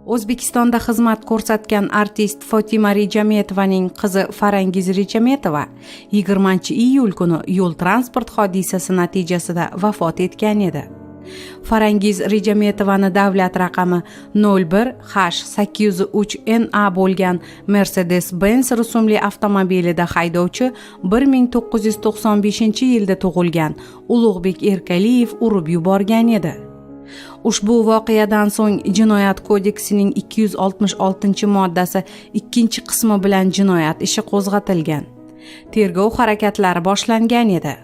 O'zbekistonda xizmat ko'rsatgan artist Fotima Rejametovaning qizi Farangiz Rejametova 20-iyul kuni yo'l transport hodisasi natijasida vafot etgan edi. Farangiz Rejametovani davlat raqami 01 H 803 NA bo'lgan Mercedes-Benz rusumli avtomobilida haydovchi 1995-yilda tug'ilgan Ulug'bek Erkaliyev urib yuborgan edi. Ushbu voqeadan so'ng Jinoyat kodeksining 266-moddasi 2-qismi bilan jinoyat ishi qo'zg'atilgan. Tergov harakatlari boshlangan edi.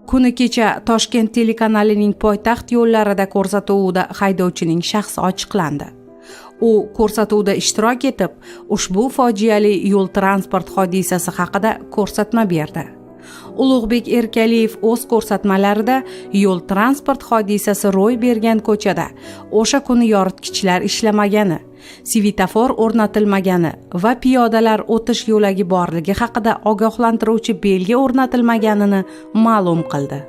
Kuni kecha Toshkent telekanalining "Poytaxt yo'llarida" ko'rsatuvida haydovchining shaxsi ochiqlandi. U ko'rsatuvda ishtirok etib, ushbu fojiali yo'l transport hodisasi haqida ko'rsatma berdi. Ulug'bek Erkaliyev o'z ko'rsatmalarida yo'l transport hodisasi ro'y bergan ko'chada o'sha kuni yoritgichlar ishlamagani, svetofor o'rnatilmagani va piyodalar o'tish yo'lagi borligi haqida ogohlantiruvchi belgi o'rnatilmaganini ma'lum qildi.